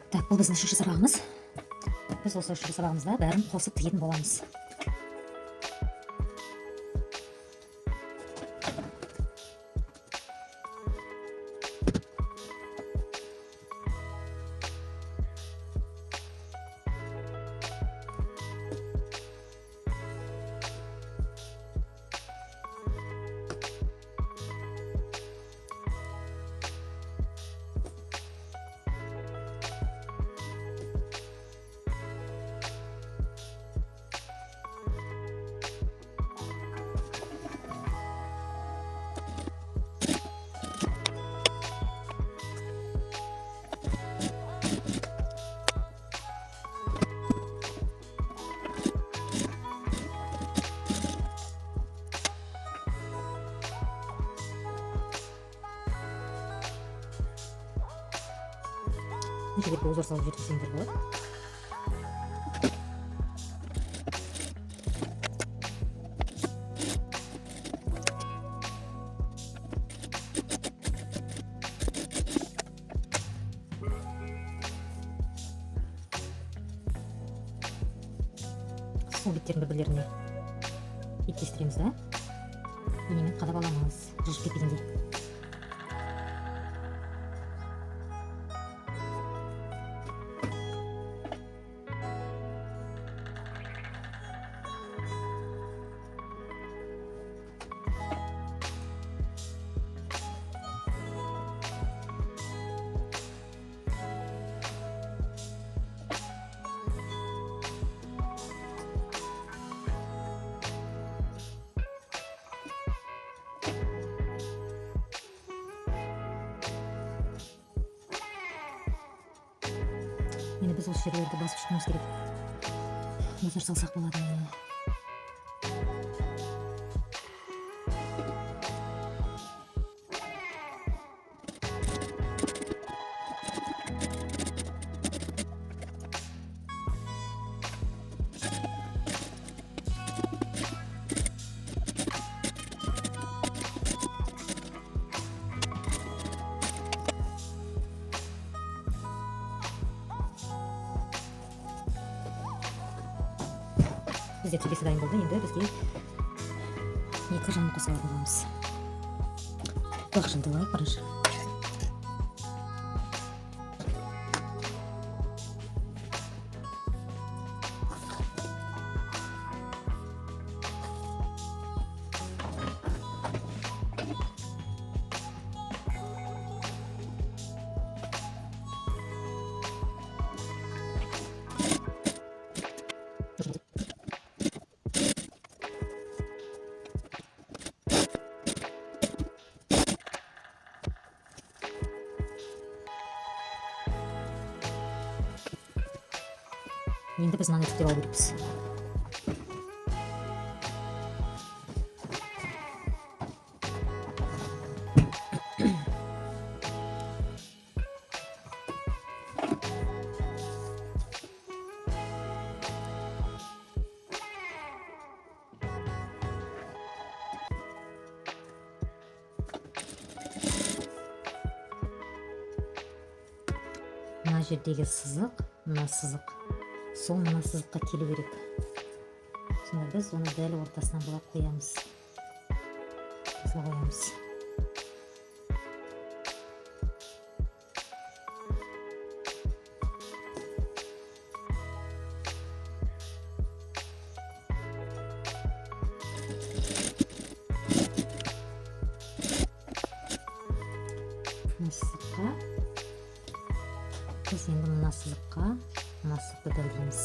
Так, бұл біздің үшінші сабағымыз. Біз осы үшінші сабағымызда бәрін қосып тігетін боламыз. Мына жерге узор салып жіберсеңдер болады. Сол беттерін бір бірлеріне беттестіреміз да, инемен қадап аламыз, жылжып кетпегендей. Енді біз осы жерлерді басып шығуымыз керек. Узор салсақ болады. Бізде төбесі дайын болды. Енді бізге екі жағын қоса алатын боламыз. Құлақшынды алайық бірінші. Енді біз мынаны үтіктеп алу керекпіз. Мына жердегі сызық, мына сызық, сол мына сызыққа келу керек. Сонда біз оны дәл ортасынан былай қоямыз, осылай қоямыз. Мына сызыққа біз енді мына сызыққа мына сызықты дәлдейміз.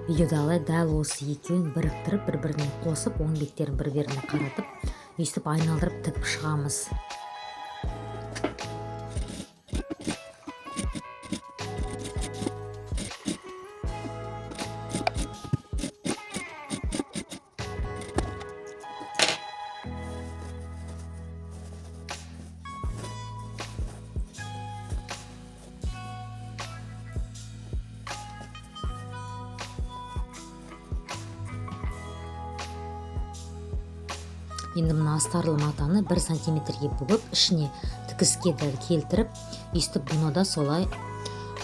Видеодағылай дәл осы екеуін біріктіріп, бір біріне қосып, оң беттерін бір біріне қаратып, өйстіп айналдырып тігіп шығамыз. Енді мына астарлы матаны 1 сантиметрге бүгіп, ішіне тігіске дәл келтіріп, өйстіп бұны да солай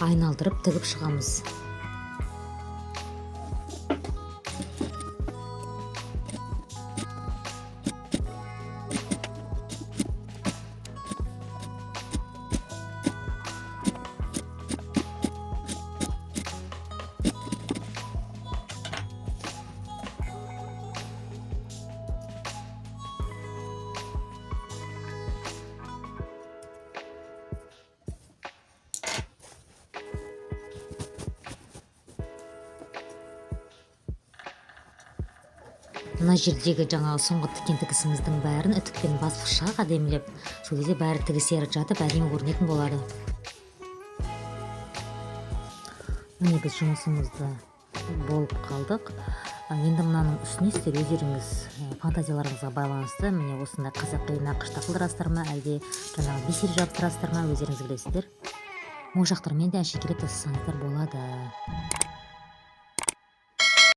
айналдырып тігіп шығамыз. Мына жердегі жаңағы соңғы тіккен тігісіміздің бәрін үтікпен басып шығақ әдемілеп. Сол кезде бәрі тігістері жатып, әдемі көрінетін болады. Міне, біз жұмысымызды болып қалдық. Енді мынаның үстіне сіздер өздеріңіз фантазияларыңызға байланысты, міне, осындай қазақи нақышта қылдырасыздар ма, әлде жаңағы бисер жабыстырасыздар ма, өздеріңіз білесіздер. Моншақтармен де әшекейлеп тастасаңыздар болады.